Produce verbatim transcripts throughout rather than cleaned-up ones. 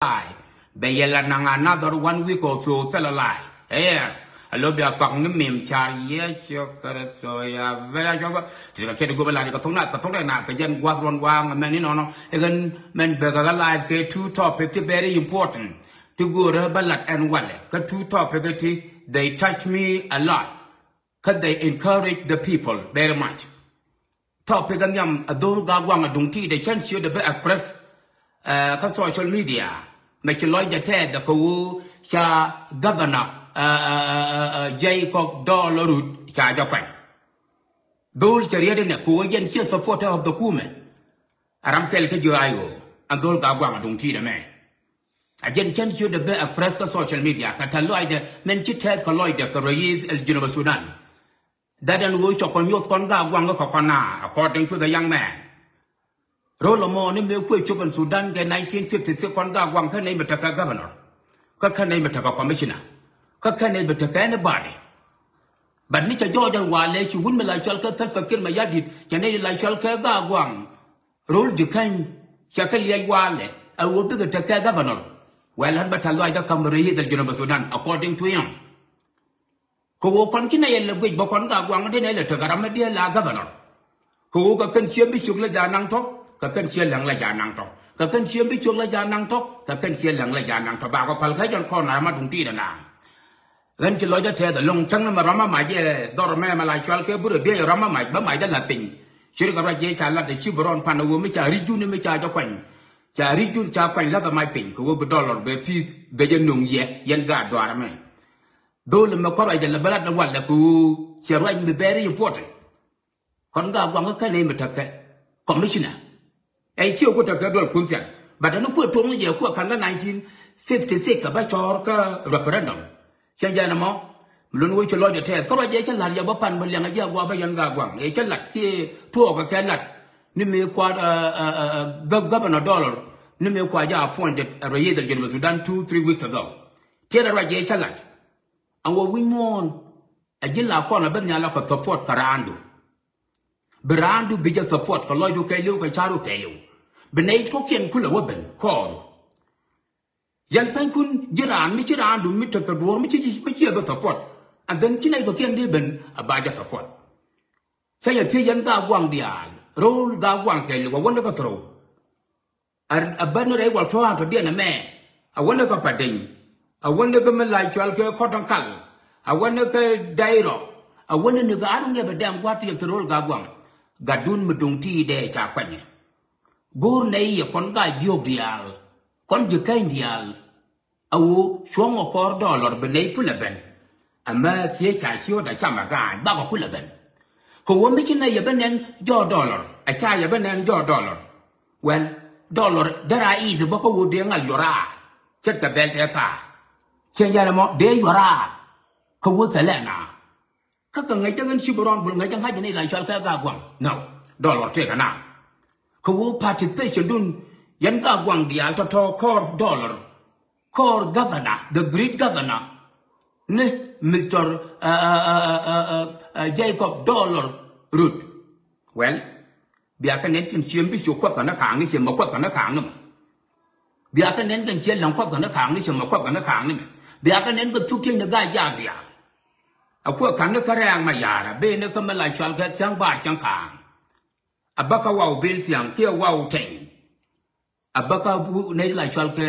lai. Bɛ yɛ la naŋ another one week or two thilɛ lai. Ɛ a lo bia kɔk ni mim car Yecu Kritho ya vɛ ya cuɔth. Ti kɛ kɛt go̱o̱p la ni kɛ thok na kɛ thok dɛ na kɛ jɛn guath ruɔn waŋ mɛn ni nɔnɔ. Ɛ kɛn mɛn bɛ kɛ kɛ live kɛ two topic ti very important. Ti go̱o̱rä bä lat ɛn walɛ kɛ two topic ti they touch me a lot. Kä they encourage the people very much. Topic a nhiam a dhol Gatguaŋ a duŋ ti de cɛn ciöt a bɛ express kä social media. Mɛ ci lɔcdɛ tɛth a kɛ ɣöö ca governor Jacob Dollar Rut ca jɛ kuany. Dhol cɛ riet inɛ kɛ ɣöö jɛn ciɛ supporter of the kumɛ. A ram kɛl kä jiö a ɣöö ɛn dhol Gatguaŋ a duŋ ti de mɛ. A jɛn cɛn ciöt a bɛ express kä social media kɛ tɛ lɔcdɛ mɛn ci tɛth kɛ lɔcdɛ kɛ Rais el Junub Sudan. That ɛn ɣöö cɔk kɔn nyoth kɔn Gatguaŋ kä kɔn na according to the young man. Ro̱l ɛmɔ ni mëë kuëë cop ɛn Sudan kɛ nineteen fifty six kɔn Gatguaŋ kä nɛy mi tekɛ governor kä kä nɛy mi tekɛ commissioner kä kä nɛy mi tekɛ anybody. But ni cɛ jɔɔc ɛn walɛ ci wut mi la cɔl kɛ Salva Kiir Mayardit cɛ nɛy la cɔl kɛ Gatguaŋ. Ro̱l ji̱ käny cɛ kɛ liɛc walɛ a ɣöö bikɛ tekɛ governor. Well ɣän bä tɛ lɔcdä ka̱m Rais el Junub Sudan according to him. Kɛ ɣöö kɔn ci nɛy ɛlɛ guic bä kɔn Gatguaŋ ti nɛy lɛ tek a ram mi diee la governor. Kɛ ɣöö kɛ kɛn cië bi cuk lɛ ja̱ naŋ tɔ̱ kɛ kɛn cië läŋ lɛ ja̱ naŋ tɔ̱ kɛ kɛn cië bi cuk lɛ ja̱ naŋ tɔ̱ kɛ kɛn cië läŋ lɛ ja̱ naŋ tɔ̱ bakɔ päl kä jɔn kɔn a ram a duŋ ti̱i̱t ɛnaaŋ. Ɣän ci lɔcdä tɛth ɛlɔ̱ŋ cäŋ ni mɛ ram a mac ɛ dhɔr mɛ mɛ la cual kɛ burɛ biey ram a mac bä macdä la̱th piny. Cir kɛ ruac jɛ ca lat ɛ ci bi rɔn pan ɛ ɣöö mi ca ri̱cdun mi ca jɛ kuany. Ca ri̱cdun ca kuany la̱th ɛ mac piny kɛ ɣöö bi Dollar bɛ pi̱i̱th bɛ jɛ no̱ŋ yɛ yɛn gaat dhɔaar ɛmɛ. Dhol ɛmɛ kɔn ruacdɛ lɛ bä lat ni walɛ kɛ ɣöö cɛ ruac mi very important. Kɔn Gatguaŋ kä kɛn ɛ mi tekɛ commissioner. Ɛ ciɛ ku tekɛ duɔl kun thian. But ɛn kuɛ tuɔŋ ni jɛ kuɛ ka̱n kä nineteen fifty six ɛ bä cɔɔr kä referendum. Cɛ jɛn ɛmɔ mi lun wec ci lɔcdɛ tɛth kä ruac jɛ cä la̱r jɛ bä pan bä liɛŋ ɛ jɛ a gua̱a̱ bä yɛn Gatguaŋ ɛ cä lat kiɛ tuɔɔk ɛ kɛ lat. Ni mëë kua̱r governor Dollar ni mëë kua̱r jɛ appointed ɛ Rais el Junub Sudan two three weeks ago. Tiɛt ɛ ruac jɛ cä lat. Ɛn wä wi̱c muɔ̱ɔ̱n. Ɛ ji̱ la kɔn ɛ ben nhial ɛ kɛ support kɛ raandu. Bi raandu bi jɛ support kɛ lɔcdu kɛɛliw kɛ ca̱ru kɛɛliw. Bi nɛy kɔ̱kiɛn kulɛ wä ben kɔɔru. Yɛn pänykun ji̱ raan mi ci raandu mi tekɛ duɔ̱ɔ̱r mi ci mi ci ɛ bi support. And then ci nɛy kɔ̱kiɛn dee ben a ba jɛ support. Cä yɛ thiec yɛn Gatguaŋ diaal ro̱o̱l Gatguaŋ kɛɛliw a wä ni kɛ throw. A bä ni rɛy wal thua̱a̱ŋ tɔ̱diɛn ɛmɛ a wä ni kä Padeny. A wä ni kä mi la cual kɛ Kɔtaŋkal. A wä ni kä Dairɔ. A wä ni ni kä an ŋɛp ɛ dɛm gua̱t ti yɛ thil ro̱l Gatguaŋ. Gatdun mi duŋ ti dee ca kuanyɛ. Go̱o̱r nɛy yɛ kɔn Gatjiök diaal kɔn ji̱ käny diaal. A ɣöö cuɔ̱ŋ ɛ kɔɔr Dollar bi nɛy kulɛ ben. Ɛmɛ thiec ca ciötdɛ cam ɛ ga̱a̱ny bakɔ kulɛ ben. Kɛ ɣöö mi ci nɛy yɛ bi nɛn jɔɔk Dollar ɛ ca yɛ bi nɛn jɔɔk Dollar. Well, Dollar dee raa i̱th bä kä ɣöö dee ŋa̱l yuɔraa. Ce̱tkɛ bɛl tɛth thaar. Ciɛ jɛn ɛmɔ dee yuɔraa. Kä ɣöö thilɛ na. Kä kɛ ŋäc dee ɣän ci bi rɔn bul ŋäc dee ŋa̱c ni la cɔal kɛ Gatguaŋ. No. Dollar tëëkɛ na. Kɛ ɣöö participation dun yɛn Gatguaŋ diaal tɔ̱tɔ̱ kɔɔr Dollar. Kɔɔr governor, the great governor ni Mister Jacob Dollar Rut. Well, bia kɛ nɛn kɛn ciɛ mi bi cu kuɔth kɛ ni ka̱a̱ŋ ni ciɛ mɛ kuɔth kɛ ni ka̱a̱ŋ ni mɛ. Bia kɛ nɛn kɛn ciɛ läŋ kuɔth kɛ ni ka̱a̱ŋ ni ciɛ mɛ kuɔth kɛ ni ka̱a̱ŋ ni mɛ. Bia kɛ nɛn kɛ thuk tiec ni Gatjaak diaal. A kuɛ ka̱n ni kä Rɛɛk Mayaar a ben ni kä mi la cual kɛ thia̱ŋ baar cäŋ ka̱a̱ŋ. A bä kä Waw Bil Thiaŋ kiɛ Waw Teny. A bä kä bu nɛy ti la cual kɛ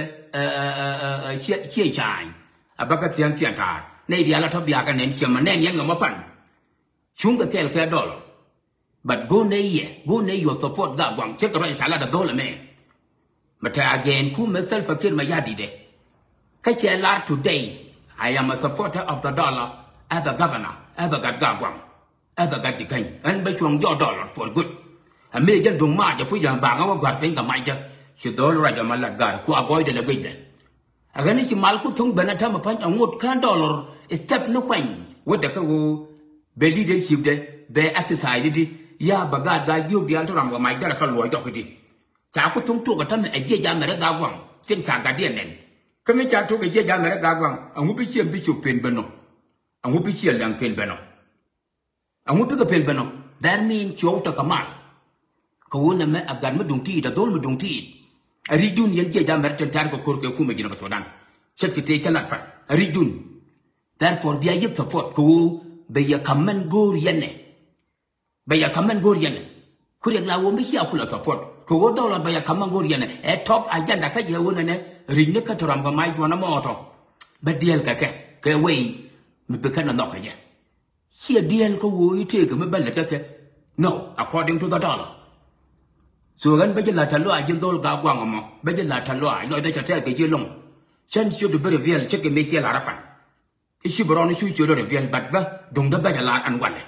ciɛ ca̱a̱ny. A bä kä thia̱a̱n thia̱a̱n ta̱a̱r nɛy diaal a tɔ̱ biakä nɛn ciɛ mɛ nɛn yɛn kɛ mɔ pan. Cuŋ kɛ kɛɛl kɛ Dollar. But go̱o̱r nɛy yɛ go̱o̱r nɛy yuɔth support Gatguaŋ ce̱tkɛ ruac ca lat a dho̱l ɛmɛ. Mɛ tɛ again kumɛ Salva Kiir Mayardit ɛ. Kä cɛ lar today, I am a supporter of the Dollar as a governor, as a gat Gatguaŋ. Ɛth ɛ gat ti käny ɛn bä cuɔ̱ŋ jɔɔk Dollar for good. Ɛ mëë jɛn duŋ mac ɛ puc jɛ baŋä wä gua̱r piny kɛ macdä. Ci dho̱l ruac ɛmɔ lat ga̱r ku a gɔɔydɛ lɛ guicdɛ. Ɛ ɣän ci mal ku thuŋ ben ɛ täämɛ pa̱ny ɛ ŋot kään Dollar step ni kuany wä dɛ kä ɣöö bɛ leadership dɛ bɛ exercise di ya bɛ gaat gaa jiök diaal ti ram kɛ mac derɛ kä luɔc jɔk di. Ca ku thuŋ tuɔk ɛ täämɛ ɛ jiɛc America Gatguaŋ tin ca gatdiɛn nɛn. Kä mi ca tuɔk ɛ jiɛc America Gatguaŋ ɛŋu bi ciɛ bi cop pen ben nɔ. Ɛŋu bi ciɛ läŋ pen ben nɔ. Ɛŋu bikɛ pel ben ɔ? That mean ci ɣɔw tekɛ mal. Kɛ ɣöö nɛmɛ ɛ gat mi duŋ ti̱i̱t, ɛ dho̱l mi duŋ ti̱i̱t. Ɛ ri̱cdun yɛn jiɛc amɛr tin tɛ̈r kɛ ko̱r kɛ kumɛ ji̱n ɛ bä Sudan. Ce̱tkɛ tëë cä lat pa̱t ɛ ri̱cdun. Therefore bia yiëk support kɛ ɣöö bɛ yɛ ka̱m mɛn go̱o̱r yɛn ɛ. Bɛ yɛ ka̱m mɛn go̱o̱r yɛn ɛ. Ku riɛk la ɣöö mi cia kulɛ support kɛ ɣöö dɔlɔr bɛ yɛ ka̱m mɛn go̱o̱r yɛn ɛ. Ɛ top agenda kä jɛ ɣöö nɛnɛ ri̱cni kä ti rɔm kɛ mac duɔ̱n ɛmɔ tɔ. Bɛ diɛɛl kɛ kɛ kɛ wei mi bi kɛn ɛ nhɔk kɛ jɛ. Ciɛ diɛɛl kä ɣöö i̱ tëëkɛ mi bä lätdä kɛ. No, according to the dollar. So ɣän bä ji̱ la̱t tɛ̈th lɔaac ji̱n dho̱l Gaaguaŋ ɛmɔ, bä ji̱ la̱t tɛ̈th lɔaac lɔcdä cɛ tɛth kɛ ji̱ ɛlɔ̱ŋ. Cän ciötdu bi reveal ce̱tkɛ mëë ciɛ la̱r ɛ pan. I̱ ci bɛ rɔɔn i̱ cu ciötdu reveal, but bä duŋdä bä jɛ la̱r ɛn walɛ.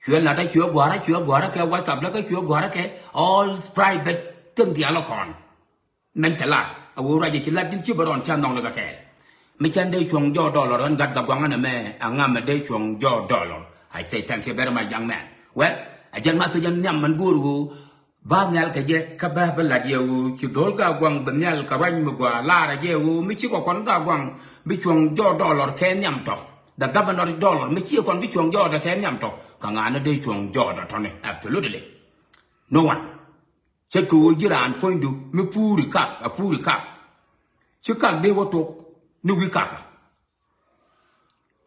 Cuɛ la̱t ɛ cuɛ gua̱a̱rä, cuɛ gua̱a̱rä kɛ WhatsApp lä kä cuɛ gua̱a̱rä kɛ all private thing diaal ɛ kɔn. Mɛn cɛ lar a ɣöö ruacɛ ci lat in ci bä rɔn ca nhɔk ni kɛ kɛɛl. Mi cän dee cuɔ̱ŋ jɔɔk dɔlɔr ɣän gat Gaaguaŋ ɛn ɛmɛ a ŋamɛ dee cuɔ̱ŋ jɔɔk dɔlɔr. I say thank you very much, young man. Well, a jɛn ma thiec ɛn nhiam mɛn go̱o̱r ɣöö ba nhial kɛ jɛ kä bä bä lat yɛ ɣöö ci dho̱l Gaaguaŋ bi nhial kɛ ruac mi gɔaa lar a jɛ ɣöö mi ci kɔ kɔn Gaaguaŋ bi cuɔ̱ŋ jɔɔk dɔlɔr kɛ nhiam tɔ. The governor dollar mi ci kɔn bi cuɔ̱ŋ jɔɔk dɛ kɛ nhiam tɔ. Kɛ ŋa̱n ni dee cuɔ̱ŋ jɔɔk dɛ tɔni. Absolutely. No one. Ce̱tkɛ ɣöö ji̱ raan puɔ̱nydu mi puuri kak a puuri kak. Ci kak dee wä tok ni wi̱i̱ kakä.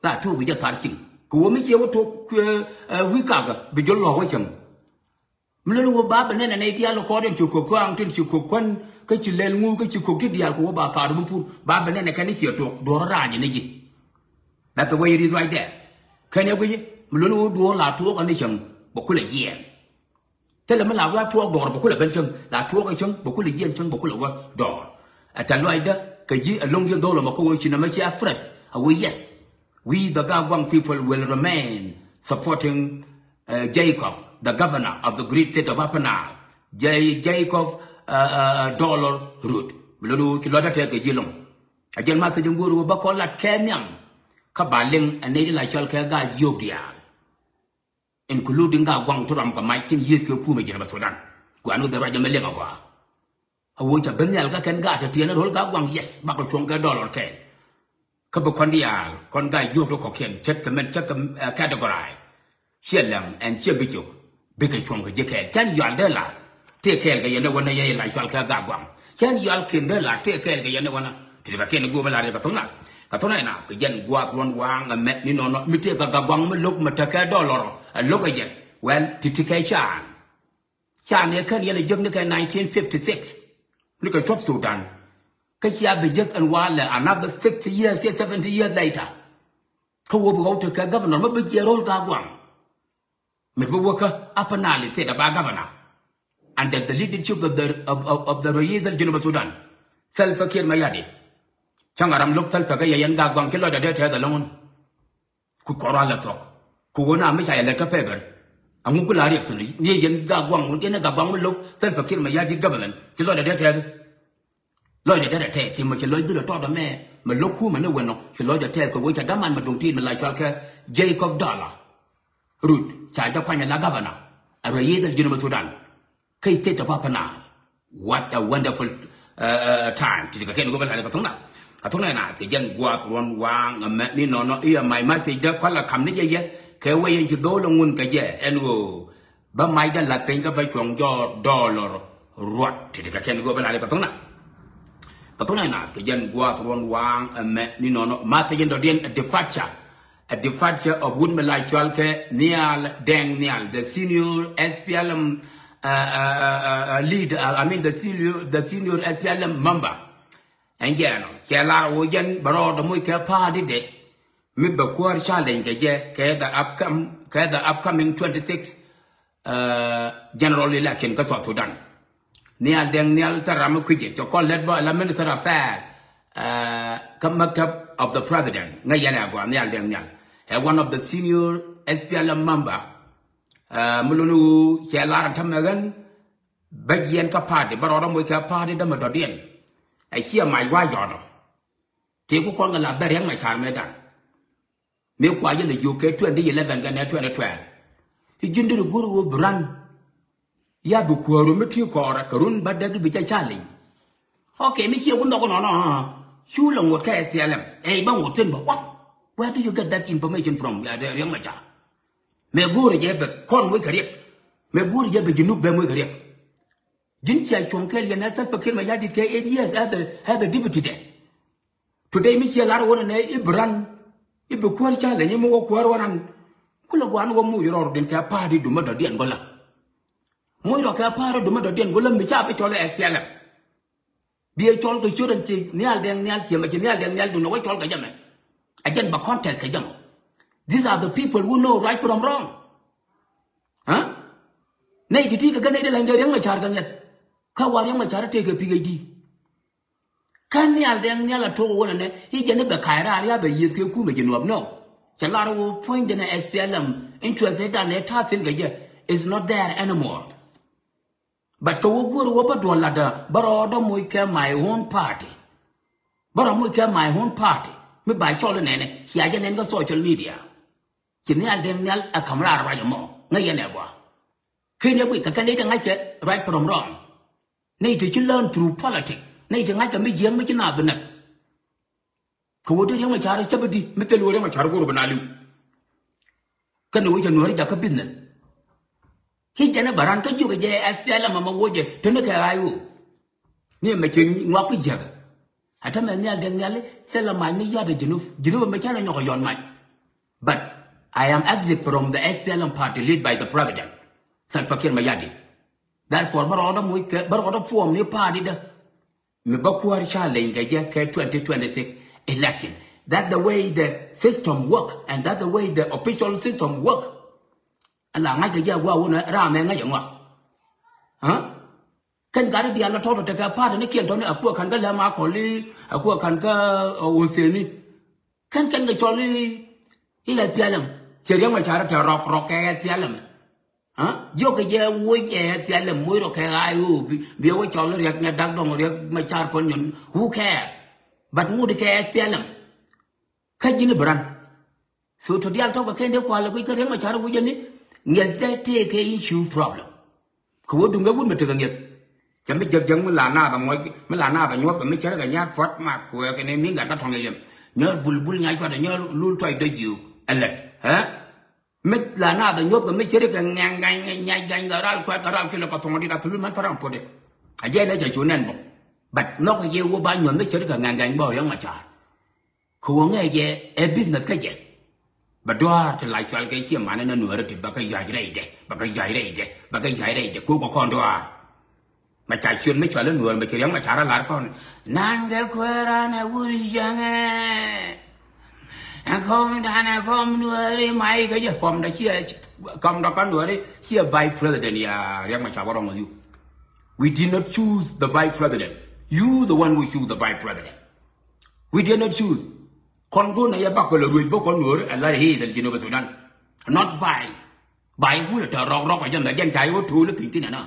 La tuuk jɛ thar ciŋ kɛ ɣöö mi ciɛ wä tok wi̱i̱ kakä bi jɔl lɔ̱k wä cäŋ. Mi lön ɣöö ba bi nɛn ɛ nɛy diaal kɔɔr in ci kök kɔaŋ tin ci kök kuän kä ci lɛl ŋu kä ci kök ti diaal kɛ ɣöö ba kaat mi pur ba bi nɛn ɛ kɛn ni ciɛ tok duɔ̱ɔ̱r raany ni ji̱. That's the way it is right there. Kɛn yɛ guici mi lön ɣöö duɔ̱ɔ̱r la tuɔɔk ɛ ni cäŋ bɛ kulɛ jiɛɛn. Thilɛ mi la wiak tuɔɔk dɔɔr bɛ kulɛ ben cäŋ, la tuɔɔk ɛ cäŋ bɛ kulɛ jiɛn cäŋ bɛ kulɛ wä dɔɔr. Ɛ tɛ̈th lɔaacdä kɛ ji̱ ɛlɔ̱ŋ ji̱ dho̱l ɛmɔ kä ɣöö ci nɛmɛ ci a fresh a ɣöö yes, we the Gaaguaŋ people will remain supporting Jacob, the governor of the great state of Upper Nile. Jacob Dollar Ruot. Mi lön ɣöö ci lɔcdä tɛth kɛ ji̱ ɛlɔ̱ŋ. A jɛn ma thiec in go̱o̱r ɣöö bä kɔn lat kɛ nhiam kä ba liŋ ɛ nɛy ti la cɔl kɛ Gaajiök diaal. Including Gaaguaŋ ti rɔm kɛ mac tin yiëëth kɛ kumɛ ji̱n ɛ bä Sudan. Gua̱n wä ben ruac ɛmɛ liŋ ɛ gɔaa. A ɣöö ca ben nhial kä kɛn gaat ti tiɛɛn ro̱l Gaaguaŋ, yes, bakɔ cuɔ̱ŋ kɛ dɔlɔr kɛɛl. Kä bi kɔn diaal kɔn Gaajiök ti kɔ̱kiɛn ce̱tkɛ mɛn ce̱tkɛ category. Ciɛ läŋ ɛn ciɛ bi cök bikɛ cuɔ̱ŋ kɛ ji̱ kɛɛl. Cän yual dee lar tëë kɛɛl kɛ yɛn dee wänä yɛ la cual kɛ Gaaguaŋ. Cän yual kiɛn dee lar tëë kɛɛl kɛ yɛn dee wänä. Ti ti kɛ kiɛn go̱o̱p ɛ lar yɛ kɛ tho̱ŋ na. Kɛ tho̱ŋ na ɛn a kɛ jɛn gua̱a̱th ruɔ̱n waaŋ ɛmɛ ni nɔnɔ mi tëë kɛ Gaaguaŋ mi lo̱k mɛ tekɛ dɔlɔr ɛ lo̱k ɛ jɛ. Well, ti ti kɛ caan. Caan ɛ kän yɛn ɛ jek ni kɛ nineteen fifty six. Ni kɛ cuɔp Sudan. Kä cia bi jek ɛn walɛ another sixty years kiɛ seventy years later. Kä wä bi ɣɔw tekɛ governor mi bi jiɛ ro̱l Gaaguaŋ. Mi bi wä kä Upper Nile State ɛ ba governor under the leadership of the, of, of, of the Rayis al Junub Sudan, Salva Kiir Mayardit. Cäŋ a ram lo̱k Salva kä yɛ yɛn Gaaguaŋ ci lɔcdɛ dee tɛth ɛlɔ̱ŋ. Ku kɔr rual ɛ thuɔ̱k. Ku ɣöö na mi ca yɛ lät kä paper. Aŋu ku la riɛk thi̱n ni yɛn Gaaguaŋ, yɛn Gaaguaŋ mi lo̱k Salva Kiir Mayardit government ci lɔcdɛ dee tɛth. Lɔcdɛ dee tɛth ci mɛ ci lɔc dhil ɛ tɔt ɛmɛ mɛ lo̱k kumɛ ni wänɔ ci lɔcdɛ tɛth kɛ ɣöö ca däman mɛ duŋ ti̱i̱t mi la cual kɛ Jacob Dollar Ruot ca jɛ kuany ɛ la governor ɛ Rayis al Junub Sudan. Kä state of Upper Nile. What a wonderful time. Ti ti kɛ kɛn go̱o̱p ɛ lar kɛ tho̱ŋ na. Kɛ tho̱ŋ na ɛn a kɛ jɛn gua̱a̱th ruɔ̱n waaŋ ɛmɛ ni nɔnɔ i̱ ɛ my message dee kua̱l ɛ ka̱m ni jɛ yɛ kɛ wee yɛn ci dho̱o̱l ɛ ŋun kɛ jɛ ɛn ɣöö bä mac dee la̱th piny kä bä cuɔ̱ŋ jɔɔk dɔɔlɔr ruɔt. Ti ti kɛ kɛn go̱o̱p ɛ lar kɛ tho̱ŋ na. Kɛ tho̱ŋ na ɛn a kɛ jɛn gua̱a̱th ruɔ̱n waaŋ ɛmɛ ni nɔnɔ message in dɔ̱diɛn ɛ departure. A departure of wut mi la cual kɛ Nhial Deng Nhial, the senior S P L M leader, I mean the senior, the senior S P L M member. Ɛn jɛn ɔ cɛ lar wä jɛn bɛ rɔɔdɛ moc kɛ party de mi bɛ kuäär challenge kɛ jɛ kɛ the upcoming, kɛ the upcoming twenty six general election kä South Sudan. Nhial Deng Nhial thil ram mi kui̱cɛ cɛ kɔn lät bä la Minister of Affairs kä Maktab of the President. Ŋäc yɛn ɛ gɔaa Nhial Deng Nhial ɛ one of the senior S P L M member. Mi luni wu cɛ lar ɛn tämɛ ɣän bä jiɛn kä party bä rɔɔdä moc kɛ party dämɛ dɔ̱diɛn. Ɛ ciɛ mac wa yɔtɔ. Tëë ku kɔn kɛ la bɛ Riɛk Macar mëë da̱ŋ. Mëë kua jɛ lɛ jiök kɛ twenty eleven kɛnɛ twenty twelve. I̱ ji̱n deri go̱r ɣöö bi ran. Ya bi kuäär ɣöö mi ti kɔɔrɛ kɛ run bä däk i̱ bi jɛ challenge. Okay, mi ciɛ ku nhɔk inɔnɔ. Cu lɛ ŋot kɛ S P L M. Ɛ i̱ bä ŋot thi̱n bä wä. Where do you get that information from? Riɛk Macar. Mëë go̱o̱rɛ jɛ bɛ kɔn moc kɛ Riɛk. Mëë go̱o̱rɛ jɛ bɛ Junub bɛ moc kɛ Riɛk. Ji̱n cia cuɔ̱ŋ kɛɛl yɛn ɛ Salva Kiir Mayardit kɛ eight years as the, as the deputy dɛ. Today mi ciɛ lar wä nɛ i̱ bi ran, i̱ bi kuäär challenge, i̱ mi wä kuäär wä ran. Kulɛ gua̱a̱n wä muc rɔɔr din kɛ pa̱a̱t i̱ dumä dɔ̱diɛn go̱lä. Muc rɔ kɛ pa̱a̱t i̱ dumä dɔ̱diɛn go̱lä mi ca bi cɔl ɛ thiɛlɛ. Bi ɛ cɔl kɛ ciöt ɛn ci nhial dɛŋ nhial ciɛ mɛ ci nhial dɛŋ nhial dun ɛ wä cɔl kɛ jɛ mɛ. Ɛ jɛn bɛ contest kɛ jɛ mɔ. These are the people who know right from wrong. Huh? Nɛy ti ti kɛ kɛ nɛy ti lɛny kɛ Riɛk Macar kɛ ŋiɛth. Kä wa Riɛk Macar tëë kɛ P H D. Kä nhial dɛŋ nhial a tok wä nɛ nɛ i̱ jɛn i̱ bɛ ka̱a̱c raar ya bɛ yiëth kɛ kumɛ ji̱ nuɔp nɔ. Cɛ lar wä puɔ̱ny denɛ S P L M interest i̱ dan i̱ ta̱a̱ thi̱n kɛ jɛ is not there anymore. But kɛ wä go̱o̱r wä bä duɔl latdä bä rɔɔdä moc kɛ my own party. Bä rɔ moc kɛ my own party mi ba cɔl inɛnɛ cia jɛ nɛn kä social media. Ci nhial dee nhial ɛ ka̱m raar ruac ɛmɔ ŋäc yɛn ɛ gɔaa. Ken yɛ guic kɛ kɛn i̱ ti ŋa̱ckɛ ruac from wrong. Ni ti ci learn through politic ni ti ŋa̱ckɛ mi jiɛɛŋ mi ci naath bi näk. Kɛ wä di Riɛk Macar cä bi di mi thil wä Riɛk Macar go̱r bi na li̱w. Kɛn wä cɛ nuɔ̱ɔ̱ri jakä business. I̱ jɛn ɛ bä ran kä jiök jɛ ɛ thiɛl ɛmɛ mɛ wä jɛ te ni kɛ ɣa̱c ɣöö ni ɛmɛ cɛ ŋuak ku jiäk. Ɛ tämɛ nhial dee nhial i̱ thilɛ mac ni ya̱t ɛ Junub. Junub ɛmɛ cä rɛ nyɔk ɛ yɔn mac. But I am exit from the S P L M party led by the president Salva Kiir Mayardit. Therefore bä rɔɔdä moc kɛ bä rɔɔdä puɔm ni party dä. Mi bä kuäär challenge kɛ jɛ kɛ twenty twenty-six election. That's the way the system work and that's the way the official system work. Ala ŋa̱c kɛ jɛ a gua̱a̱ wun ɛ raam ɛ ŋa̱c ɛ ŋɔak. Huh? Kɛn gat i̱ diaal la tɔ̱tɔ̱ tekɛ pa̱a̱t ni kiɛn tɔ̱ni a kuɛ ka̱n kä lɛm a kɔli a kuɛ ka̱n kä wuseni. Kɛn kɛn kɛ cɔl i̱ i̱ ɛ thialɛm cɛ Riɛk Macar tɛ rɔk rɔk kɛ ɛ thialɛm. Jiɔk kɛ jɛ woc ɛ thialɛm moc rɔ kɛ ɣa̱a̱c ɣöö bi ɛ wä cɔl i̱ Riɛk Ŋɛt Dak Dɔŋ Riɛk Macar Kuɔl Nyɔn who care. But ŋut kɛ ɛ thialɛm. Kä ji̱n i̱ bi ran. So tɔ diaal tɔ̱ kɛ kɛn dee kual ɛ guic kä Riɛk Macar wi̱c ɛn ni ŋiɛth dee tëëkɛ issue problem. Kɛ wä duŋ ɛ wut mi tekɛ ŋiɛth. Cɛ mi jek jek mi la naath ɛ ŋuɔc mi la naath ɛ nyuɔth kɛ mi cär kɛ nyaat puɔ̱t ma kuɛɛk kɛ ni mi gat kä tuɔ̱ŋ iliɛm. Nyɔr bulbul nyac cuat ɛ nyɔr lul tuac dɔ̱ jiök ɛlɛ. Ɛ mi la naath ɛ nyuɔth kɛ mi cär kɛ ŋɛŋ ga̱ny nyac ga̱ny kɛ ral kuɛɛk kɛ ral kuilɛ kɛ thuɔ̱ŋ dit a thulul mɛn thäram puɔ̱t ɛ. A jɛ nɛ cɛ cu nɛn bä. But nhɔk kɛ jɛ wä ba nyuɔth mi cär kɛ ŋɛŋ ga̱ny bä Riɛk Macar. Kɛ wä ŋɛɛ jɛ ɛ business kä jɛ. Bɛ duaar ti la cual kɛ ciɛ manɛ ni nuäärä ti bɛ kɛ yac rɛydɛ bɛ kɛ yac rɛydɛ bɛ kɛ yac rɛydɛ kɛ wä kɛ kɔn duaar. Ma ca ciöt mi cual i̱ nuäär ma ci Riɛk Macar a lar kɔn. Nan kɛ kuääran ɛ wur yäŋɛ. Ɛ kɔm dan ɛ kɔm nuääri may kɛ jɛ kɔm da ciɛ kɔm da kɔn nuääri ciɛ vice president ya Riɛk Macar wä rɔŋ yu. We did not choose the vice president. You the one who choose the vice president. We did not choose. Kɔn go̱o̱r na yɛ bak kɛ lɛ ruec bä kɔn nuɔɔri ɛ lar i̱ dhɛl Jinub Sudan. Not by by wulɛ tɔ rɔk rɔk ɛ jɛn bɛ jɛn ca yɛ wä to̱o̱l i̱ piny thin ɛnɔ.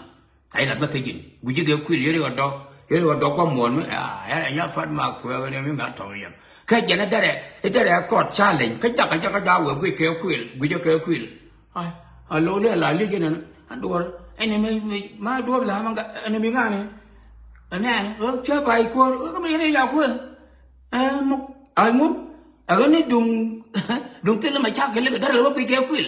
Ka yɛ lath kä thiec ji̱n guici kɛ kuil yɛ ri ɣä dɔ̱k yɛ ri ɣä dɔ̱k gua̱m muɔ̱ɔ̱n mi ɛ ɛ nya fat ma kuɛɛk ni mi ŋa̱ tɔ̱ŋ yɛm. Kä jɛn ɛ derɛ ɛ derɛ ɛ kɔt challenge kä jakä jakä jakä wee guic kɛ kuil guici kɛ kuil. A a lo̱o̱ ni a la li̱c inɛn a duɔr enemy ma duɔr la ma enemy ŋa̱ni. Ɛnɛn wek cä bay kuɔr wek mi yɛn ya kuɛ. Ɛn muk a ŋum a ɣän ni duŋ duŋ thil ma cak kɛ lik a där la wek kui̱ kɛ kuil.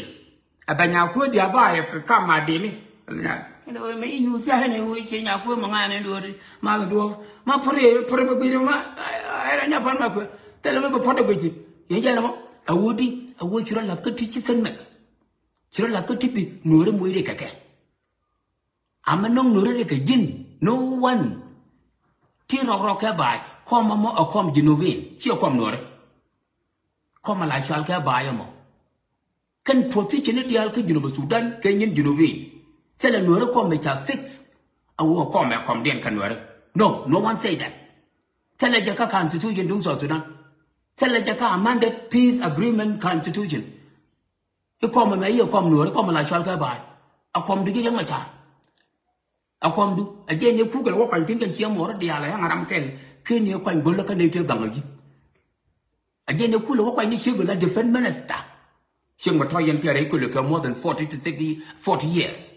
A bɛ nya kuɛ dia ba yɛ kɛ kam ma dini. Ɛnɛ wek mi inyu thia ɛnɛ wek cɛ nya kuɛ ma ŋa̱ni duɔr ma kɛ duɔr ma pur yɛ pur mi guir ma. Ɛn a nya pan ma kuɛ thil mi bɛ pɔt a guici. Yɛn jɛ nɛ mɔ a wudi a wudi ci rɔ lath kä ti ci sen mɛk. Ci rɔ lath kä ti bi nuɔri muc ri kɛ kɛ. Amɛ nɔŋ nuɔri ri kɛ ji̱n no one. Ti rɔk rɔk kɛ ba̱a̱c kɔm ɛmɔ ɛ kɔm Jinubin ciɛ kɔm nuɔri. Kɔm ala cual kɛ ba̱a̱c ɛmɔ. Kɛn position ni diaal kä Jinub Sudan kɛ nyin Jinubin. Thilɛ nuɔri kɔm ɛ ca fix. A wä kɔm ɛ kɔm diɛn kɛ nuɔri. No, no one say that. Thilɛ jɛ kä constitution duŋ South Sudan. Thilɛ jɛ kä amended peace agreement constitution. I̱ kɔm ɛmɛ i̱ ɛ kɔm nuɔɔri kɔm ala cual kɛ ba̱a̱c. A kɔm du ji̱ Riɛk Macar. A kɔm du a jiɛn yɛ kuk kɛl wä kuany thi̱n kɛn ciɛ muɔɔri diaal ɛ ɣa̱ŋ ram kɛl. Ken yɛ kuany go̱l kä nɛy tëë gaŋ a ji̱. A jiɛn yɛ kul wä kuany ni ciek bi la defense minister. Ciek mi tɔ̱ yɛn kɛ rɛy kul kɛ more than forty to sixty, forty years.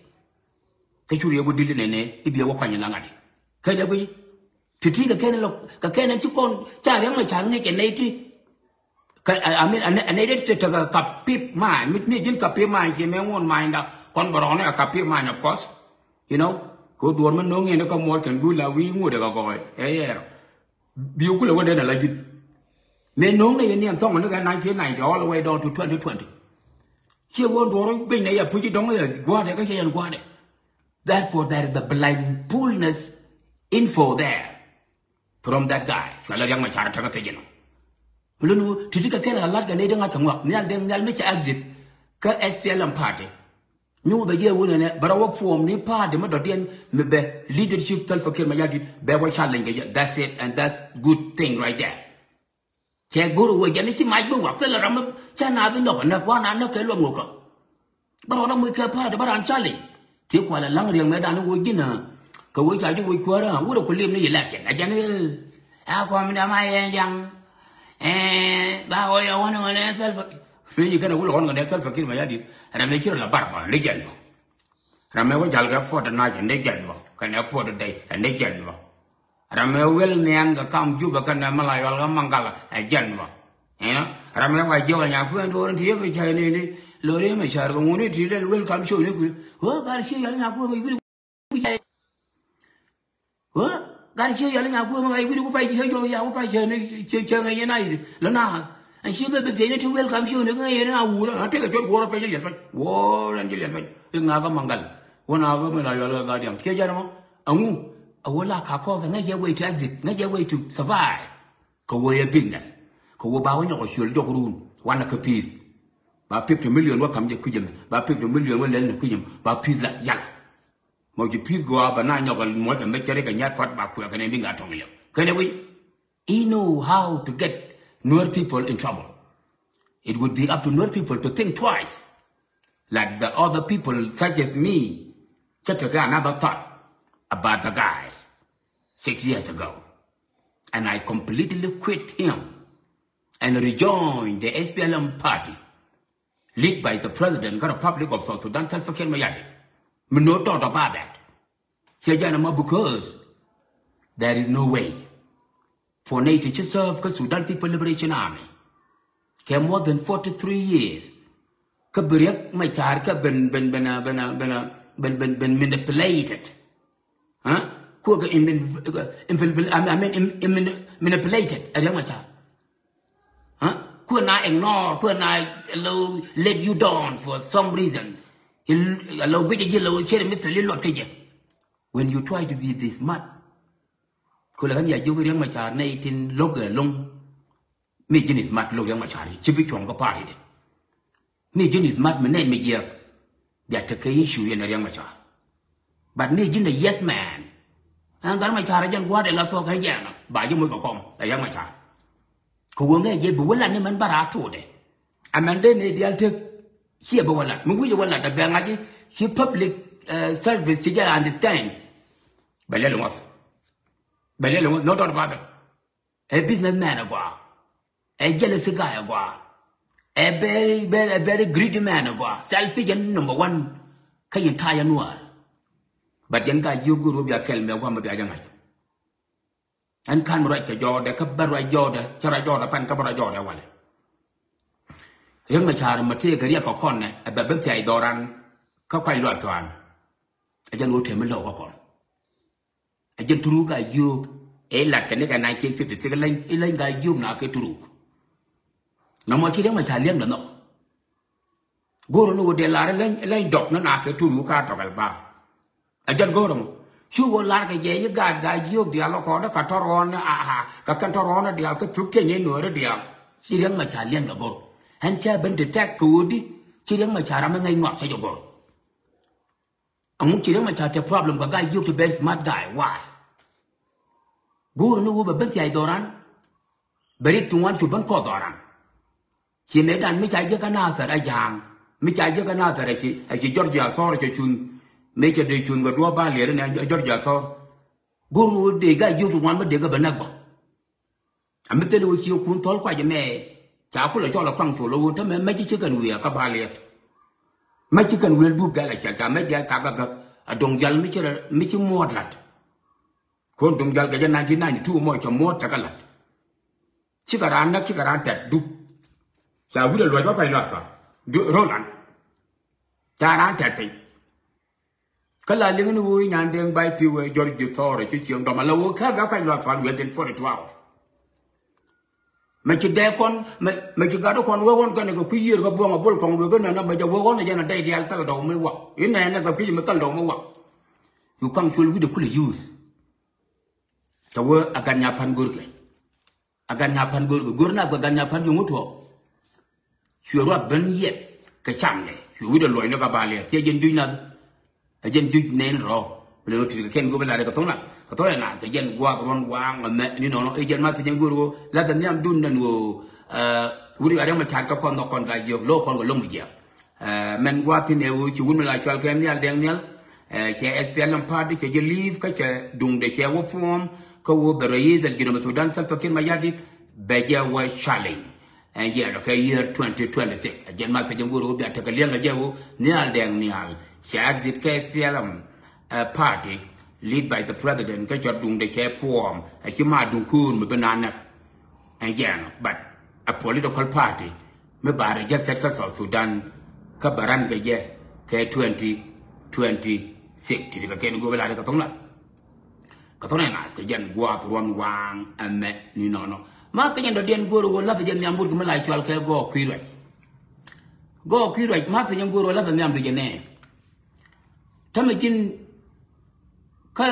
Kä cur yɛ wä dil inɛnɛ i̱ bi yɛ wä kuany in la ŋa̱t i̱ kä jɛ guiy. Ti̱ti̱ kɛ kɛn lɔ kɛ kɛn ɛn ci kɔn ca Riɛk Macar ŋic ɛ nɛy ti. Kä I mean ɛ nɛy ti tekɛ kap pip ma̱a̱ny mi ji̱n kap pip ma̱a̱ny ci mɛ ŋuɔ̱n ma̱a̱nyda kɔn bɛ rɔɔni ɛ kap pip ma̱a̱ny of course. You know. Kɛ duɔ̱ɔ̱r mi no̱o̱ŋ yɛn kä muɔɔr kɛn guul la wi̱i̱ ŋot ɛ kɛ gɔɔy ɛ yɛɛr. Bi kulɛ wä den ala ji̱t. Mëë no̱o̱ŋ ni yɛn ni ɛn thɔŋ ni kɛ nineteen ninety all the way down to twenty twenty. Ciɛ wä duɔ̱ɔ̱r guic ni yɛ puc i̱ dɔ̱ŋ yɛ gua̱a̱dɛ kä ciɛ yɛn gua̱a̱dɛ. Therefore there is the blindfulness info there from that guy. Cualɛ Riɛk Macar tekɛ thiec inɔ. Mi luni ti̱ti̱ kɛ kɛn a lat kɛ nɛy ti ŋa̱th kɛ ŋuak nhial dee nhial mi cɛ exit kä S P L M party. Nyuŋ bɛ jiɛ wun ɛnɛ bɛ rɔ wä puɔm ni party mi dɔ̱diɛn mi bɛ leadership Salva Kiir Mayardit bɛ wä challenge kɛ jɛ. That's it and that's good thing right there. Cɛ go̱r wä jɛn ci mac bi wak thilɛ ram mi cɛ na bi nhɔk ɛnɛ kuan a näk kɛ luɔm ŋokä. Bä rɔɔdä muc kɛ pa̱a̱t bä raan cali. Ti kualɛ laŋ riɛŋ mɛ dan wä ji̱n a kɛ wä ca ji̱ wä kuäärä wurɛ ku lim ni election a jɛn. A kɔm dama yɛn jaŋ. Ba wä yɛ ɣɔn ŋɔnɛ Salva. Ni yi kɛn a wulɛ ɣɔn ŋɔnɛ Salva Kiir Mayardit. Ram mɛ ci rɔ la bar bä ni jɛn bä. Ram mɛ wä jal kɛ puɔt nac ni jɛn bä kɛn ɛ puɔt dɛy ni jɛn bä. Ram ɛ wel nhian kɛ kam Jubɛ kɛnɛ mi la yual kɛ Maŋgala ɛ jɛn bä. Inɔ ram ɛ wa jiɔk ɛ nyakuɛn do̱r in ti yɛ bi cä nini. Lori mɛ car kɛ ŋuni ti lɛl wel kam show ni kuri. Wä gar ci yal nyakuɛn mɛ wi̱ri ku pay. Wä gar ci yal nyakuɛn mɛ wi̱ri ku pay cɛ jɔk ya ku pay cɛ ni cɛ cɛ ŋɛ yɛn a yi lɛ na. Ɛn ci bɛ bi thiec ni ti wel kam show ni kɛ ŋɛ yɛn a wurä a tekɛ cot wurä pɛc liɛl pɛc wurä ni liɛl pɛc. Iŋa kɛ Maŋgala wä na kɛ mi la yual kɛ Gadiaŋ kiɛ jɛn mɔ. Ɛŋu a wä la ka kɔth ŋäc jɛ way to exit ŋäc jɛ way to survive. Kɛ wä yɛ business kɛ wä ba wä nyɔk a cuël jɔk run wanɛ kɛ peace. Ba fifty million wä kam jɛ kui̱c ɛmɛ ba fifty million wä lɛl ni kui̱c ɛmɛ ba peace la yal. Mɔ ci peace gɔaa bɛ na nyɔk a muɔc ɛmɛ cɛ rik a nyat puɔt ba kuɛ kɛnɛ bi ŋa tɔŋ liɛp kɛnɛ wi̱c. He know how to get Nuer people in trouble. It would be up to Nuer people to think twice. Like the other people such as me, cɛ tekɛ another thought about the guy six years ago. And I completely quit him and rejoined the S P L M party led by the president of the Republic of South Sudan, Salva Kiir Mayardit. Mi no thought about that. Cɛ jɛn ɛmɔ because there is no way. Puɔ̱n nɛy ti ci serve kä Sudan People Liberation Army kɛ more than forty three years. Kä bi Riɛk Macar kä ben ben ben ben ben ben ben ben manipulated. Huh? Kuɛ kɛ in- in- in- I mean in- in- manipulated ɛ Riɛk Macar. Huh? Kuɛ na ignore kuɛ na lo let you down for some reason. Lo guic ji̱ lo cɛr mi thil iluɔt kä jɛ. When you try to be this smart, Kula kan ya jiök Riɛk Macar nɛy tin lo̱k ɛ lo̱ŋ. Mi ji̱n is mat lo̱k Riɛk Macar ci bi cuɔ̱ŋ kä party de. Mi ji̱n is mat mi nɛn mi jiɛk. Bia tekɛ issue yɛn Riɛk Macar. But mi ji̱n a yes man. Ɛn gat Macar jɛn gua̱a̱r de la thuɔ̱k ɛ jɛn ba ji̱ moc kɛ kɔm ɛ Riɛk Macar. Kɛ wä ŋɛ jɛ bi wä lat ni mɛn ba raa tuut de. Amɛn de ni dial tek. Ciɛ bi wä lat mi wi̱c wä lat a bɛ ŋa̱c ci public service ci jɛ understand. Bɛ lɛl ŋɔth. Bɛ lɛl ŋɔth, no doubt about it. Ɛ business man a gɔaa. Ɛ jealousy guy a gɔaa. Ɛ very very ɛ very greedy man a gɔaa. Selfish ɛn number one. Kä yɛn ta̱a̱ yɛn nuaar. But yɛn ka jiök go̱o̱r wä bia kɛl mɛ gua̱a̱m bia jɛ ŋa̱c. Ɛn ka̱n ruac kɛ jɔɔdɛ kä bä ruac jɔɔdɛ cä ruac jɔɔdɛ pan kä bä ruac jɔɔdɛ walɛ. Riɛk Macar ma tëë kɛ riɛk kɛ kɔn nɛ ɛ bɛ ben thiac dhɔran. Kä kuac luaar thuan. Ɛ jɛn wä tëë mi lɔw kä kɔn. Ɛ jɛn Turuk a yio̱o̱k ɛ lat kɛ ni kɛ nineteen fifty six ilany ka yio̱o̱k na kɛ Turuk. Na mɔ ci Riɛk Macar liɛŋ dɛ nhɔk. Go̱o̱r ni wä dee lar ilany dɔk ni na kɛ Turuk ka tɔk ɛl ba. Ɛ jɛn go̱o̱r mɔ cu wä lar kɛ jɛ yi gaat gaa yio̱o̱k diaal kɔn ka tɔr ɣɔn a a kɛ kɛn tɔr ɣɔn diaal kä thuk tiɛny ni nuɔɔri diaal. Ci Riɛk Macar liɛŋ dɛ go̱o̱r ɛn cɛ ben ti tɛk kɛ wä di. Ci Riɛk Macar ram mi ŋäc ŋɔak cɛ jɛ go̱o̱r. Aŋu ci Riɛk Macar te problem kɛ guy yio̱k ti very smart guy. Why? Go̱o̱r ni wä bɛ ben thiac dhɔran. Bɛ rik ti ŋuan cu ben kɔɔth dhɔran. Ci mëë dan mi ca jiäk kä Nathɛr a ja̱a̱ŋ mi ca jiäk kä Nathɛr a ci a ci Georgia Thor a cɛ cunh. Mëë cɛ dee cunh kɛ duɔ̱ɔ̱p ba liɛr ni Georgia Thor. Go̱o̱r ni wä dee guy yio̱k ti ŋuan mi dee kɛ bɛ näk bä. A mi thil wä cie kun thɔl kuac ɛmɛ. Ca kulɛ cɔl ɛ kuaŋ col ɛ wun tämɛ mɛc ci kɛn wiɛɛr kä ba liɛt. Mɛc ci kɛn wiɛɛr dup gɛl ɛ ciɛl ca mɛc diaal thak gäk gäk. A do̱ŋ diaal mi ci rɛ mi ci muɔɔt la̱t. Kuɔn do̱ŋ diaal kɛ jɛ nineteen ninety two mɔ cɛ muɔɔt cɛ kɛ la̱t. Cikɛ raan näk cikɛ raan tɛt dup. Ca wi̱r ɛ luɔc wä pɛc luath thɔa. Rolan. Ca raan tɛt piny. Kä la liŋ ni ɣöö i̱ Nyan Deŋ Bay Pi̱w ɛ Jɔr ji̱ thɔɔrɛ ci cieŋ dɔm ala ɣöö kä bɛ kuany luath thuan within forty-two hours. Mɛ ci dee kɔn, mɛ, mɛ ci gat kɔn wee ɣɔn kɛn kɛ kui̱ yiër kä buɔ̱ŋ a bol kɔŋ wee kä nɛn a mɛ jɛ wee ɣɔn a jɛn a dee diaal thäl dɔw mi wak. I̱ nɛɛnɛ kɛ kui̱ mi thäl dɔw mi wak. Yu kaŋ cuɔl wi̱cdɛ kulɛ yuth. Tɛ wee a gat nya pa̱n görkɛ. A gat nya pa̱n görkɛ. Gör nath kɛ gat nya pa̱n yio̱ŋ wä tuɔɔk. Cuɛ ruath ben yɛt kɛ camdɛ. Cuɛ wi̱cdɛ luɔcnɛ kɛ baliɛ. Thiɛ jɛn juc nath. Ɛ jɛn juc nɛn rɔ. Bi lɛ rɔ ti̱t kɛ kɛn go̱o̱r bi lat kɛ tho̱ŋ na. Kɛ tho̱ŋ na kɛ jɛn gua̱a̱th ruɔ̱n waaŋ ɛmɛ ni nɔnɔ. Ɛ jɛn math jɛ jɛn go̱o̱r ɣöö lath ɛ nhiam dun nɛn ɣöö, ɛ, wut i̱ gat yɛn mɛ ca̱r kɛ kɔn nhɔk kɔn ka jiök lo̱k kɔn kɛ lo̱ŋ mi jiäk. Ɛ, mɛn gua̱a̱th thi̱n ɛ ɣöö ci wut mi la cɔal kɛ Nhial Dɛŋ Nhial. Ɛ, cɛ S P L M party cɛ jɛ leave kä cɛ duŋdɛ cɛ wä form kä ɣöö bɛ rɛyith al Junub Sudan Salva Kiir Mayardit bɛ jɛ wä challenge. Ɛn jɛ lɔ kɛ year twenty twenty-six. Ɛ jɛn math kɛ jɛ go̱o̱r ɣöö bia tekɛ liɛŋ kɛ jɛ ɣöö Nhial Dɛŋ Nhial cɛ exit kɛ S P L M, ɛ, party lead by the president kä cɔ duŋdɛ cɛ form. Ɛ ci ma duŋ köör mi bi na näk. Ɛn jɛ ɛnɔ, but a political party mi ba registered kä South Sudan kä bɛ ran kɛ jɛ kɛ twenty twenty-six. Ti̱ti̱ kɛ kɛn go̱o̱r bi lat kɛ tho̱ŋ na. Kɛ thɔn ɛ ŋa̱th kɛ jɛn gua̱a̱th ruɔ̱n waaŋ ɛmɛ ni nɔnɔ. Ma kɛ jɛn dɔ̱diɛn go̱o̱r ɣöö lath jɛ nhiam wut kɛ mi la cɔal kɛ Gɔɔk Kui̱ Ruac. Gɔɔk Kui̱ Ruac ma kɛ jɛn go̱o̱r ɣöö lath jɛ nhiam di jɛ nɛ. Tämɛ ji̱n kä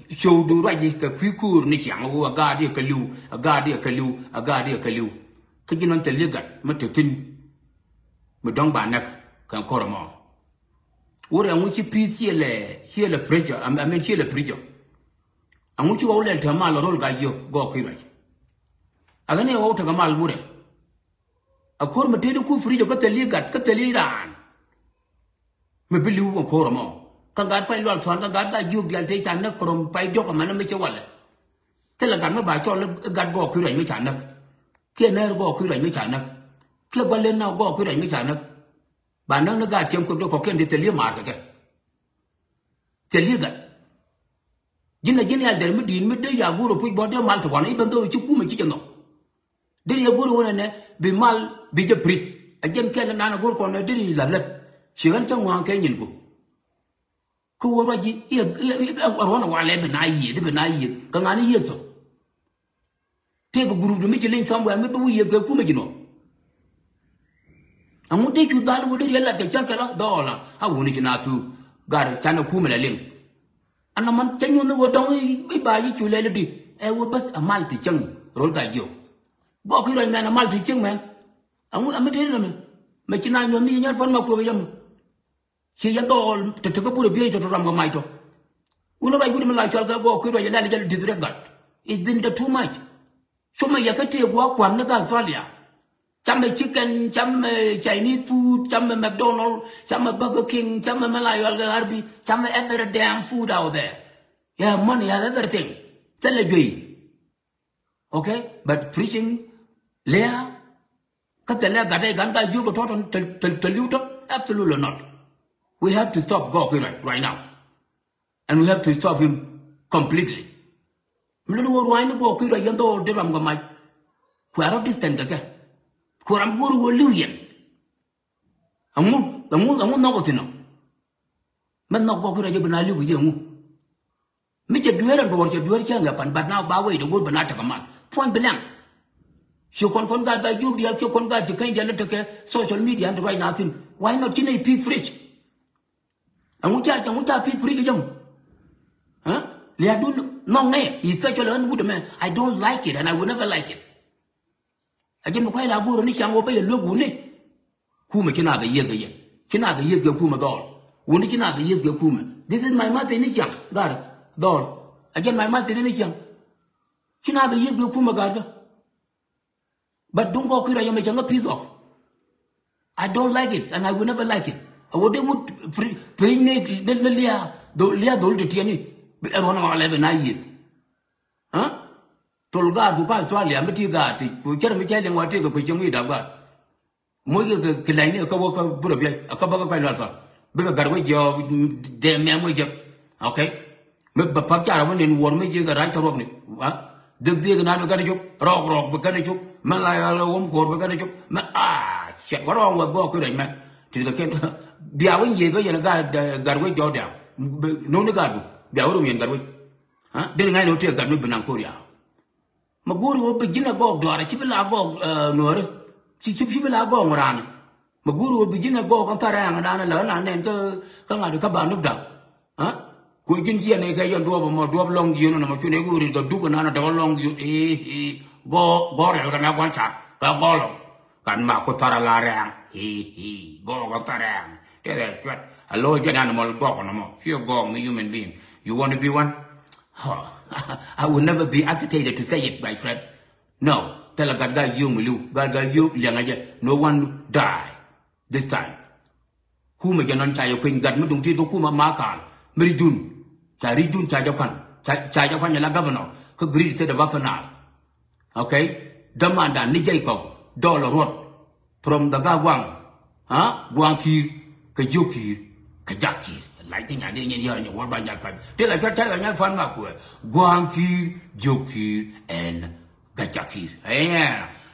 cio̱w du ruac kɛ kui̱ ko̱o̱r ni ciaŋ ɣöö a gaat yɛ kɛ li̱w, a gaat yɛ kɛ li̱w, a gaat yɛ kɛ li̱w. Kä ji̱n ɣän thil yɛ gat mi te thi̱n mi dɔ̱ŋ ba näk kɛ ko̱r ɛmɔ. Wur ɛŋu ci pi̱i̱th ciɛ lɛ, ciɛ lɛ pressure, I mean ciɛ lɛ pressure. Ɛŋu ci ɣɔw lɛl te mal rol ka jiök Gɔɔk Kui̱ Ruac. Aɣän ɛ ɣɔw tekɛ mal wurɛ. A ko̱r mi tëëdi ku pressure kä thil i̱ gat, kä thil i̱ raan. Mi bi li̱w kä ko̱r ɛmɔ. Kä gat kuany lual thuan kä gat ka jiök diaal te ca näk from pay diɔ̱k ɛmɛn mi cɛ walɛ. Thilɛ gat mi ba cɔl i̱ gat Gɔɔk Kui̱ Ruac mi ca näk. Kiɛ nɛɛr Gɔɔk Kui̱ Ruac mi ca näk. Kiɛ gua̱l len na Gɔɔk Kui̱ Ruac mi ca näk. Ba näk ni gaat ciem kueth dee kɔ̱kiɛn ti thil i̱ maar kɛ kɛ. Thil i̱ gat. Ji̱n la ji̱n yal der mi di̱i̱t mi dee ya go̱o̱r ɛ puc bɔ dee mal ti kɔn i̱ ben dhok i̱ ci kumɛ ci jɛ nhɔk. Dee yɛ go̱o̱r ɛ wänɛ nɛ bi mal bi jɛ pri. Ɛ jɛn kɛl nan ɛ go̱o̱r kɔn nɛ dee ni la lät. Ci ɣän cä ŋua̱a̱ŋ kɛ nyin ku. Kä wä ruac ji̱ i̱ ruɔ̱n ɛ walɛ bi na yiëth bi na yiëth kɛ ŋa̱n i̱ yiëth thok. Tëëkɛ group di mi ci liny somewhere mi bi wi̱i̱ yiëth kɛ kumɛ ji̱ nɔ. Aŋu dee cu dhal wä dee riɛl lat kɛ cäŋ kɛ la dhɔɔl a wuni ci na thuk. Gar canɛ kumɛ la liŋ. Ana man cä nyuɔ̱n ni wä dɔŋ i̱ ba yi cu lɛl di ɛ wä bäth a mal ti cäŋ rol ka jiök. Gɔɔk i̱ ruac mɛn a mal ti cäŋ mɛn. Aŋu ami tëë ni mɛ mɛ ci na nyuɔ̱n ni nyar fɔn ma kuek yam. Ci yɛn dhɔɔl te tekä burɛ biey tɔ tɔ ram kɛ mac tɔ. Wun ruac wut mi la cual kɛ Gɔɔk i̱ ruac lɛl jɛl disrespect. It's been the too much. Cumɛ yɛ kä tëë gua̱a̱k kua̱n ni kä Australia. Camɛ chicken, camɛ Chinese food, camɛ McDonald, camɛ Burger King, camɛ mi la yual kɛ Arbi, camɛ every damn food out there. You have money, you have everything. Thilɛ juey. Okay? But preaching lea kä thilɛ gat ɛ gan ka yio̱k tɔ tɔ tɔ li̱w tɔ. Absolutely not. We have to stop Gɔɔk i̱ ruac right now. And we have to stop him completely. Mi luni wä rua̱a̱ny ni guɔ kui̱ rɔ yɛn dhɔɔl di ram kɛ mac. Kuɛ rɔ distance kɛ kɛ. Kuɛ ram guɔ ruɔ li̱w yɛn. Aŋu, aŋu, aŋu nhɔk ɔ thin ɔ. Mɛ nhɔk guɔ kui̱ rɔ jɛ bi na li̱w kɛ jɛ aŋu. Mi cɛ dueer ɛn duɔɔr cɛ dueer cɛ ŋɛ pan, but now ba wei de go̱o̱r bi na tekɛ mal. Puɔ̱ny bi lɛŋ. Ci kɔn kɔn gaat ba yop diaal, ci kɔn gaat ci keny diaal tekɛ social media ɛn right now thin. Why not ci nɛy peace preach? Ɛŋu ca, ɛŋu ca peace preach kɛ jɛ mɔ? Huh? Lia̱a̱dun nhɔk nɛ, especially ɣän wut ɛmɛ, I don't like it and I will never like it. A jɛn mi kua̱c la go̱o̱r ni caŋ wä bä yɛ luek wuni. Kumɛ ci naath a yiëth kɛ yɛ. Ci naath a yiëth kɛ kumɛ dhɔɔl. Wuni ci naath a yiëth kɛ kumɛ. This is my message ni ciaŋ. Gar dhɔɔl. A jɛn my message ni ciaŋ. Ci naath a yiëth kɛ kumɛ gar kä. But duŋ kɔ kui̱ rɔ yɛ mɛ cɛ ŋä piece of. I don't like it and I will never like it. A wä dee wut pri-, piny ni, ni, ni lia̱a̱ dhol, lia̱a̱ dhol ti tiɛni. Bi ɛ ruɔ̱n ɛ ŋɔk lɛ bi na yiëth. Huh? Thol gaat ku ka Australia mi ti gaat ti ku cär mi cä liŋ wa ti kɛ kui̱ cieŋ wi̱i̱ dap gaat. Moc kɛ kɛ lɛny ni kä wä kä burɛ biɛc kä bä kä kuany lual thɔn. Bikɛ gat wec jiɔ dee mɛm wec jek. Okay. Mi bɛ pak carɛ wä nin wuɔr mi ji̱ kɛ rac kä ruɔk ni. Dhik dhik na bi kɛn cuk rɔɔk rɔɔk bi kɛn cuk. Mɛ la yɔl wä wum ko̱r bi kɛn cuk mɛ a cɛt wä rɔɔk wä gɔɔk ki rɛc mɛ. Ti kɛ kɛn bia wä nyieth wä yɛn gat wec jɔɔk diaŋ. No̱o̱ŋ ni gatdu bia wä rom yɛn gat wec. Dee ni ŋa̱c ni wä tëë gat mi bi naŋ Korea. Ma go̱o̱ri wä bi ji̱n a gɔɔk duaarä ci bi la gɔɔk nuɔɔri. Ci ci bi la gɔɔk ŋuran. Ma go̱o̱ri wä bi ji̱n a gɔɔk an tharɛ aŋ dan la na nɛn kä ŋa̱t kä ba nup da̱k. Kuɛ ji̱n jiɛn ni kɛ yɛn duɔp mɔ duɔp lɔŋ jiön nɔmɔ cunɛ go̱o̱ri gɔ duk nan a dɔk lɔŋ jiön. Gɔɔk gɔɔk rɛl kɛ na gua̱n car kɛ gɔɔlɔ. Kan ma ku thar a la rɛɛŋ. Gɔɔk a thar rɛɛŋ. Tɛth ɛ cuɛt a lo̱ jɛn animal gɔɔk nɔmɔ. Ciɛ gɔɔk ni human being. You want to be one? I will never be hesitated to say it, my friend. No. Thilɛ gat gaa yio̱o̱ŋ mi li̱w, gat gaa yio̱o̱ŋ liɛŋɛ jɛ. No one die this time. Kumɛ jɛ nɔn ca yɛ kueny gat mi duŋ ti̱i̱t kä kumɛ ma kaal mi ri̱c dun. Ca ri̱c dun ca jɛ kuan. Ca jɛ kuan yɛ la governor kä Great State of Upper Nile. Okay. Dämandan ni Jacob dɔɔl ruɔt. From the ga guaŋ. Guaŋ ki̱i̱r kɛ jiök ki̱i̱r kɛ jak ki̱i̱r. Lac ti nyan di nyin yɔ̱ɔ̱ny wä ba nyal pac ti la cuat car kɛ nyal fan ma kuɛ. Guaŋ ki̱i̱r jiök ki̱i̱r ɛn ga jak ki̱i̱r. Ɛɛ